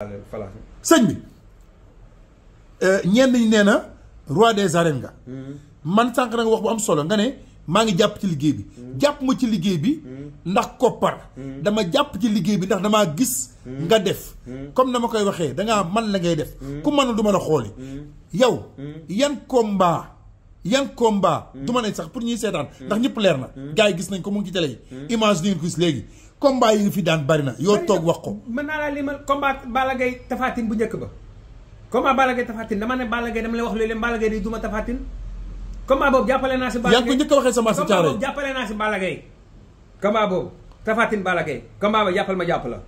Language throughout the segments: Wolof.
sëñ bi ñenn ñi nee na roi des arènes nga. man sànq na nga wax bu am solo nga ne maa ngi jàpp ci liggéey bi. jàpp ma ci liggéey bi ndax koppar. dama jàpp ci liggéey bi ndax damaa gis. nga def. comme dama koy waxee dangaa man la ngay def. ku mënul du ma la xooli. yow yan combat du ma ne sax pour ñuy seetaan ndax ñëpp leer na. gars yi gis nañ ko mu ngi ci télé yi. image di ngeen ko gis léegi. combat yi nga fi daan bari na yoo toog wax ko. mën naa laa limal combat Balla Gaye Tapha Tine bu njëkk ba. combat Balla Gaye Tapha Tine dama ne Balla Gaye dama lay wax léeg-léeg Balla Gaye di duma Tapha Tine. combat boobu jàppale naa si. Balla Gaye yaa ngi ko njëkk a waxee sama si caare. combat boobu jàppale naa si Balla Gaye. combat boobu Tapha Tine Balla Gaye. combat ba jàppal ma jàpp la.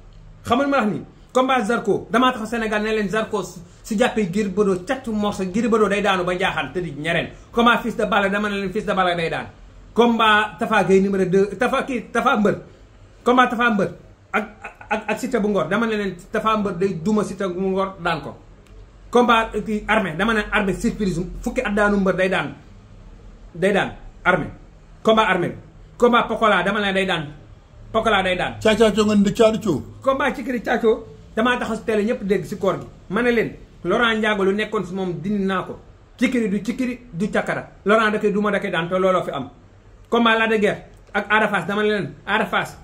xamal ma wax ni combat Zarko damaa tax Sénégal ne leen Zarko su jàppee Gris Bordeaux catu morso Gris Bordeaux day daanu ba njaaxaan te di ñereen. combat fils de Balla dama ne leen fils de Balla day daan. combat Tapha Gueye numéro 2 Tapha Mbër. combat Tapha Mbër ak Siteu bu Ngor dama ne leen Tapha Mbër day duma Siteu bu Ngor daan ko. combat kii armée dama ne armée surprise fukki at daanu mbër day daan armée combat armée combat Pokola dama ne day daan Pokola day daan. caacaaco nga ndi caadu coo. combat ci kiri caacoo damaa taxaw si télé ñëpp dégg si koor gi ma ne leen Laurent Ndiago lu nekkoon si moom dindi naa ko cikiri du càkkara Laurent da koy duma da koy daan te looloo fi am. combat Lac de Guiers ak Ada Fass dama ne leen Ada Fass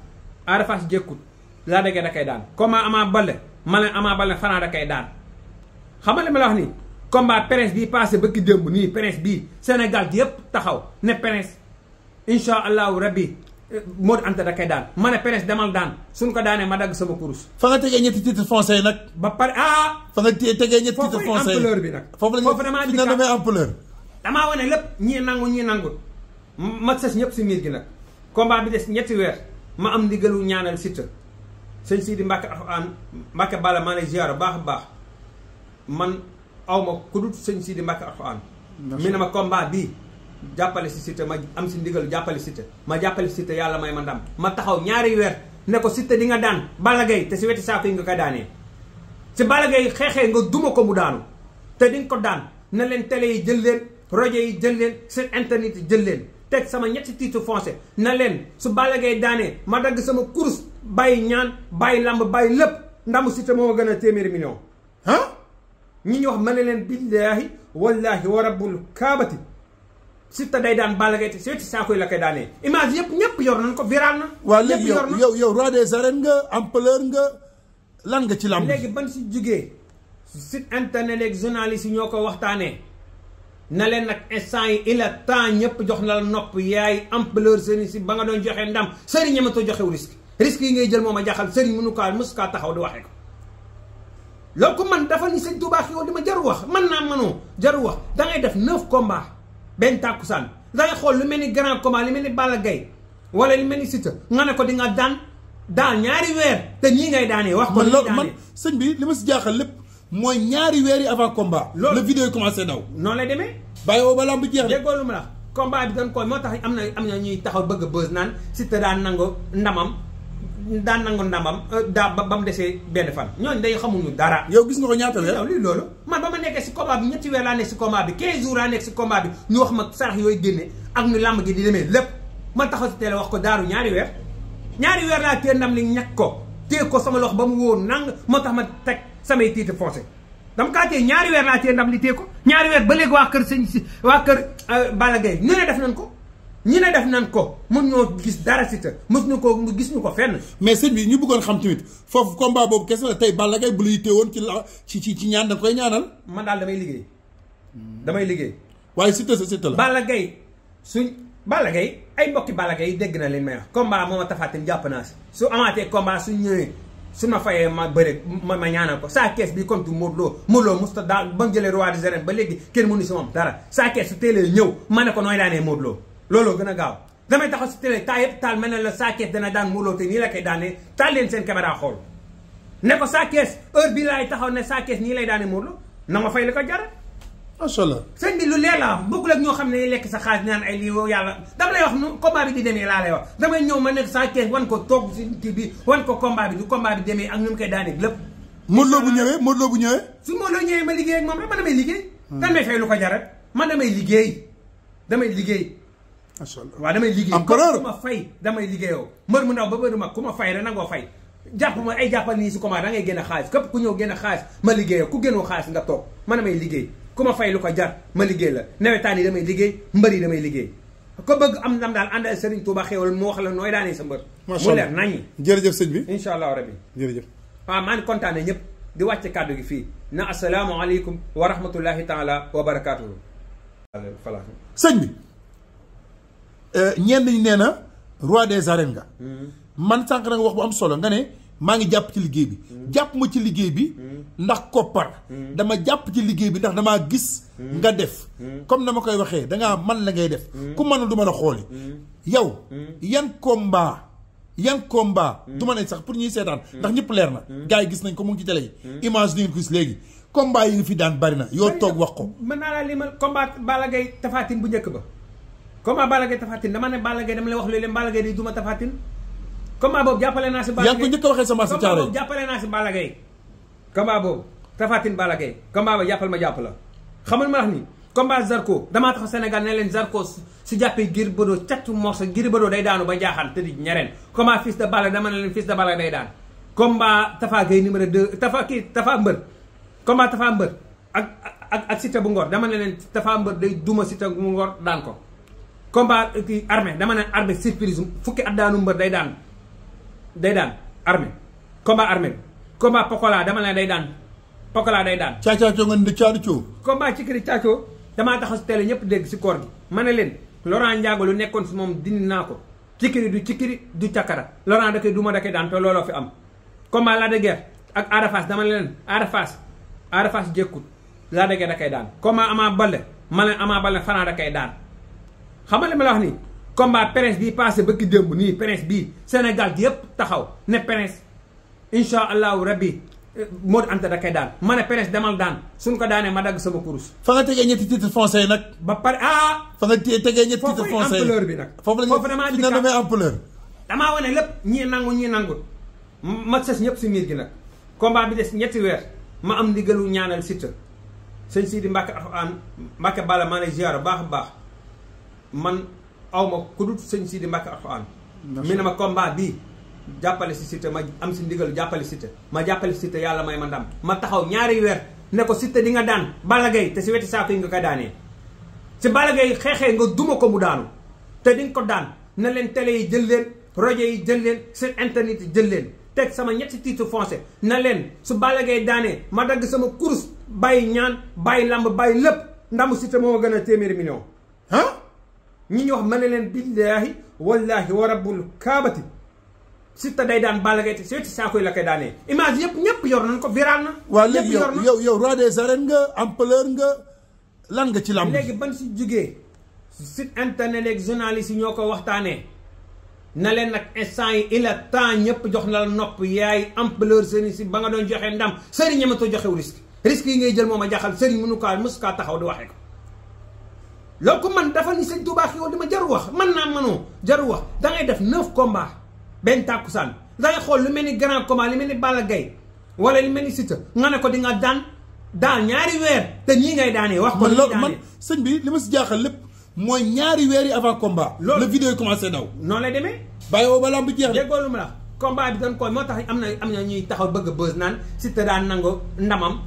jékkut Lac de Guiers da koy daan. combat Ama Baldé ma ne Ama Baldé Franc da koy daan. xam nga li ma la wax nii combat Prince bii passé bëgg démb nii Prince bii Sénégal gi yëpp taxaw ne Prince incha allahu rabbi Modou Anta da koy daan ma ne Prince demal daan suñ ko daanee ma dagg sama kurus. fa nga tegee ñetti titre foncier nag. ba pare fa nga tegee ñetti titre foncier foofu ampleur bi nag. foofu damaa dikkaat damay ampleur. damaa wane lépp ñii nangu ñii nangul ma sës ñëpp si miir gi nag. combat bi des ñetti weer ma am ndigalu ñaanal Siteu sëñ Sidi Mbacke Alxuraan Mbacke Balla maa lay ziar baax a baax. man awma ku dul sëñ Sidi Mbacke Alxuraan mi ne ma combat bii jàppale si Siteu ma am si ndigal jàppale Siteu ma jàppale Siteu yàlla may ma ndam ma taxaw ñaari weer ne ko Siteu di nga daan Balla Gaye te si weti saako yi nga koy daanee si Balla Gaye xeexee nga duma ko mu daanu te di nga ko daan na leen télé yi jël leen rajo yi jël leen seen internet yi jël leen teg sama ñetti titre foncier na leen su Balla Gaye daanee ma dagg sama course bàyyi ñaan bàyyi lamb bàyyi lépp ndamu Siteu moo ma gën a téeméeri million ñi ñu wax ma ne leen billaahi wallaahi wa rabbul kaabati Siteu day daan Balla Gaye te si wetu saako yi la koy daanee image yëpp ñëpp yor nañ ko viral na. waaw léegi yow roi des arènes nga ampleur nga lan nga ci lamb. léegi ban si jugee site internet léegi journaliste yi ñoo ko waxtaanee na leen nag instant yi il est temps ñëpp jox na la nopp yaay ampleur sëriñ si ba nga doon joxe ndam sëriñ ñamatoo joxewu risque yi ngay jël moom a jaaxal sëriñ mënu kaa taxaw di waxee ko. loolu ko man dafa ni sëñ Touba yow li ma jaru wax man naa mënoo jaru wax dangay def 9 combats benn tàkkusaan dangay xool lu mel ni grand combat li mel ni Balla Gaye wala li mel ni Siteu nga ne ko di nga daan ñaari weer te ñii ngay daanee wax ko man sëñ bi li ma si jaaxal lépp mooy ñaari weer yi avant combat loolu la vidéo yi commencé daw noonu lay demee bàyyi woo ba lamb jeex déggoo lu ma la combat bi dañ koy moo tax am na ñuy taxaw bëgg a bës naan Siteu daan nangu ndamam ba mu desee benn fan ñooñu day xamuñu dara. yow gis nga ko ñaata weer. yow lii loolu man ba ma nekkee si combat bi ñetti weer laa nekk si combat bi 15 jours laa nekk si combat bi ñu wax ma sarax yooyu génne ak nu làmb gi di demee lépp man taxaw si télé wax ko daaru ñaari weer laa téye ndam li ñàkk ko téye ko sama loxo ba mu wóor nang moo tax ma teg samay titre foncier dama kaa téye ñaari weer laa téye ndam li téye ko ñaari weer ba léegi waa kër waa kër Balla Gaye ñu ne def nañ ko ñi ne def nan ko mën ñoo gis dara Siteu mës ñu ko gis ñu ko fenn. mais sëñ bi ñu bëggoon xam tamit foofu combat boobu kese la tey Balla Gaye bu la yittee woon ci ñaan da koy ñaanal. man daal damay liggéey. waaye Siteu la. Balla Gaye ay mbokki Balla Gaye dégg na leen may wax. combat moom a Tapha Tine jàpp naa si su amaatee combat su ñëwee su ma fayee ma bëre ma ñaanal ko saa kees bi comme tu Modou Lo musta daal ba mu jëlee roi des arènes ba léegi kenn mënu si moom dara saa kees su teelee ñëw ma ne ko nooy daanee Modou Lo looloo gën a gaaw damay taxaw si télé taa yëpp taal mel ne la Sa Thiès dana daan Modou Lo te nii la koy daanee taal leen seen caméra xool ne ko Sa Thiès heure bii laay taxaw ne Sa Thiès nii lay daanee Modou Lo na ma fay la ko jar. macha allah sëñ bi lu leer la bokkul ak ñoo xam ne lekk sa xaalis naan ay lii yàlla dama lay wax nu combat bi di demee laa lay wax damay ñëw ma nekk Sa Thiès wan ko toog si kii bi wan ko combat bi du combat bi demee ak nu mu koy daanee lépp. Modou Lo bu ñëwee su Modou Lo ñëwee ma liggéey ak moom rek man damay liggéey. kan may fay lu ko jar man damay liggéey. macha allah waaw damay liggéey am ku ma fay damay liggéeyoo mbër mu ndaw ba mbër mu mag ku ma fay rek nangoo fay jàpp ma ay jàppal nii si combat da ngay génn xaalis képp ku ñëw génn xaalis ma liggéey ku génnoo xaalis nga toog man damay liggéey ku ma fay lu ko jar ma liggéey la nawetaan yi damay liggéey mbër yi damay liggéey ko bëgg am ndam daal ànd ak Serigne Touba xéwal mu wax la nooy daanee sa mbër mu leer naññi jërëjëf sëñ bi incha allah rabbi jërëjëf waaw maa ngi kontaane ñëpp di wàcce kàddu gi fii na asalaamaaleykum wa rahmatullahi taala wa barakaatuhu sëñ bi ñenn ñi nee na roi des arènes nga man sànq na nga wax bu am solo nga ne maa ngi jàpp ci liggéey bi jàpp ma ci liggéey bi ndax koppar dama jàpp ci liggéey bi ndax damaa gis nga def comme na ma koy waxee dangaa man la ngay def ku mënul du ma la xooli yow yan combat du ma ne sax pour ñuy seetaan ndax ñëpp leer na gars yi gis nañ ko mu ngi ci télé yi image ni ngeen ko gis léegi combat yi nga fi daan bari na yoo toog wax ko mën naa laa limal combat Balla Gaye Tapha Tine bu njëkk ba combat Balla Gaye Tapha Tine dama ne Balla Gaye dama lay wax léeg-léeg Balla Gaye di duma Tapha Tine combat boobu jàppale naa si Balla Gaye yaa ngi ko njëkk a waxee sama si caare boobu jàppale naa si Balla Gaye combat boobu Tapha Tine Balla Gaye combat ba jàppal ma jàpp la xamal ma wax ni combat Zarko damaa tax Sénégal ne leen Zarko su jàppee Gris Bordeaux catu morceau Gris Bordeaux day daanu ba jaaxaan te di ñereen combat fils de Balla dama ne leen fils de Balla day daan combat Tapha Gueye numéro 2 Tapha Mbër combat Tapha Mbër ak Siteu bu Ngor dama ne leen Tapha Mbër day duma Siteu bu Ngor daan ko combat kii armée dama ne armée surprise fukki at daanu mbër day daan armée combat armée combat Pokola dama ne day daan Pokola day daan caacaaco nga ndi caadu coo combat ci kiri caacoo damaa taxaw si télé ñëpp dégg si koor gi ma ne leen Laurent Ndiago lu nekkoon si moom dindi naa ko cikiri du càkkara Laurent da koy duma da koy daan te looloo fi am combat Lac de Guiers ak Ada Fass dama ne leen Ada Fass jékkut Lac de Guiers da koy daan combat Ama Baldé ma ne Ama Baldé Franc da koy daan xam nga li ma la wax nii combat Prince bii passé bëgg démb nii Prince bii Sénégal gi yëpp taxaw ne Prince incha allahu rabbi Modou Anta da koy daan ma ne Prince demal daan suñ ko daanee ma dagg sama kurus. fa nga tegee ñetti titre foncier yi nag. ba pare fa nga tegee ñetti titre foncier yi ampleur bi nag. foofu damaa dikkaat foofu damaa ampleur. damaa wane lépp ñii nangu ñii nangut ma sës ñëpp si miir gi nag. combat bi des ñetti weer ma am ndigalu ñaanal Siteu sëñ Sidi Mbacke Alxuraan Mbacke Balla maa lay ziar baax a baax man aw ma ku dul sëñ Sidi Mbacke Alxuraan. mi ne ma combat bii. jàppale si Siteu ma am si ndigal jàppale Siteu ma jàppale Siteu yàlla may ma ndam ma taxaw ñaari weer ne ko Siteu di nga daan Balla Gaye te si weti saako yi nga ko daanee si Balla Gaye xeexee nga duma ko mu daanu te di nga ko daan na leen télé yi jël leen rajo yi jël leen seen internet yi jël leen teg sama ñetti titre foncier na leen su Balla Gaye daanee ma dagg sama kurus bàyyi ñaan bàyyi lamb bàyyi lépp ndamu Siteu moo ma gën a téeméeri million ñi ñu wax ma ne leen billaahi wallaahi wa rabbul kaabati Siteu day daan Balla Gaye te seeti saako yi la koy daanee image yëpp ñëpp yor nañ ko viral na. waaw léegi yow roi des arènes nga ampleur nga lan nga ci lamb. léegi ban si jugee site internet yeeg journaliste yi ñoo ko waxtaanee na leen nag instant yi il est temps ñëpp jox na la nopp yaay ampleur sëriñ si ba nga doon joxe ndam sëriñ ñematoo joxew risque yi ngay jël moom a jaxal sëriñ mënu kaa mës kaa taxaw di waxee ko. loolu ko man dafa ni sëñ Tuubaa yow dama jaru wax man naa mënoo jaru wax da ngay def 9 combats. benn tàkkusaan dangay xool lu mel ni grand combat lu mel ni Balla Gaye wala lu mel ni Siteu nga ne ko di nga daan ñaari weer te ñii ngay daanee wax ko man sëñ bi li ma si jaaxal lépp mooy ñaari weer yi avant combat loolu la vidéo yi commencé daw noonu lay demee bàyyi woo ba lamb jeex déggoo lu ma la combat bi doon ko moo tax am na ñuy taxaw bëgg a bës naan Siteu daan nangu ndamam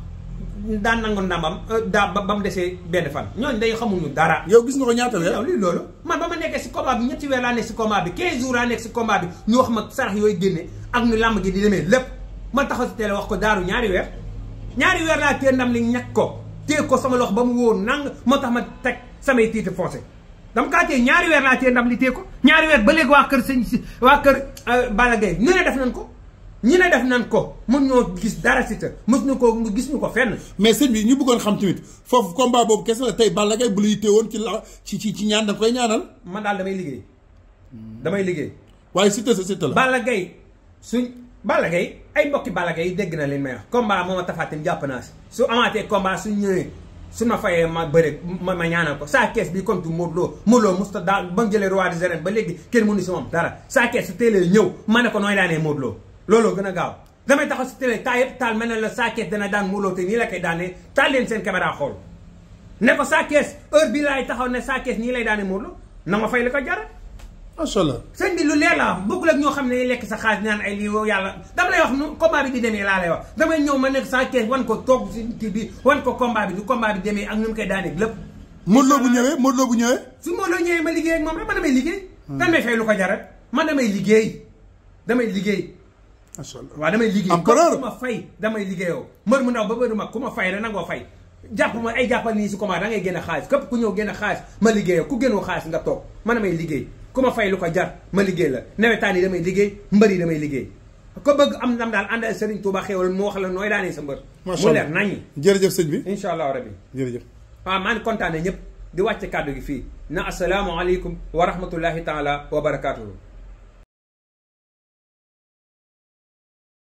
daa ba mu desee benn fan ñooñu day xamuñu dara. yow gis nga ko ñaata weer. yow lii loolu man ba ma nekkee si combat bi ñetti weer laa nekk si combat bi 15 jours laa nekk si combat bi ñu wax ma sarax yooyu génne ak nu làmb gi di demee lépp man taxaw si télé wax ko daaru ñaari weer laa téye ndam li ñàkk ko téye ko sama loxo ba mu wóor nang moo tax ma teg samay titre foncé dama kaa téye ñaari weer laa téye ndam li téye ko ñaari weer ba léegi waa kër Balla Gaye ñu ne def nañ ko ñi ne def nan ko mën ñoo gis dara Siteu mës ñu ko gis ñu ko fenn. mais sëñ bi ñu bëggoon xam tamit foofu combat boobu kese la tey Balla Gaye bu la yittee woon ci ñaan da koy ñaanal. man daal damay liggéey. waaye Siteu sa Siteu la. Balla Gaye ay mbokki Balla Gaye dégg na leen may wax combat moom a Tapha Tine jàpp naa si su amaatee combat su ñëwee su ma fayee ma bëre ma ñaanal ko saa kees bi contre Modou Lo musta daal ba mu jëlee roi des arènes ba léegi kenn mënu si moom dara saa kees su teelee ñëw ma ne ko nooy daanee Modou Lo looloo gën a gaaw damay taxaw si télé taa yëpp taal mel ne la saa kees dana daan Modou Lo te nii la koy daanee taal leen seen caméra xool ne ko saa kees heure bii laay taxaw ne saa kees nii lay daanee Modou Lo na ma fay li ko jar macha allah. sëñ bi lu leer la wax bokkul ak ñoo xam ne lekk sa xaalis naan ay lii yàlla dama lay wax nu combat bi di demee laa lay wax damay ñëw ma nekk sans kees wan ko toog si kii bi wan ko combat bi du combat bi demee ak nu mu koy daanee lépp. Modou Lo bu ñëwee Modou Lo bu ñëwee. su Modou Lo ñëwee ma liggéey ak moom rek man damay liggéey. dan may fay lu ko jarat man damay liggéey macha allah waaw damay liggéey empereur ku ma fay damay liggéeyoo mbër mu ndaw ba mbër mu mag ku ma fay rek nangoo fay jàpp ma ay jàppal nii si comment da ngay génn xaalis képp ku ñëw génn xaalis ma liggéeyoo ku génnoo xaalis nga toog man damay liggéey ku ma fay lu ko jar ma liggéey la nawetaan yi damay liggéey mbër yi damay liggéey ko bëgg am ndam daal ànd ak Serigne Touba xéewal mu wax la nooy daanee sa mbër mu leer naññi jërëjëf sëñ bi incha allah rabbi jërëjëf waaw maa ngi kontaane ñëpp di wàcce kàddu gi fii na assalaamu aleykum wa rahmatullahi taala wa barakatuhu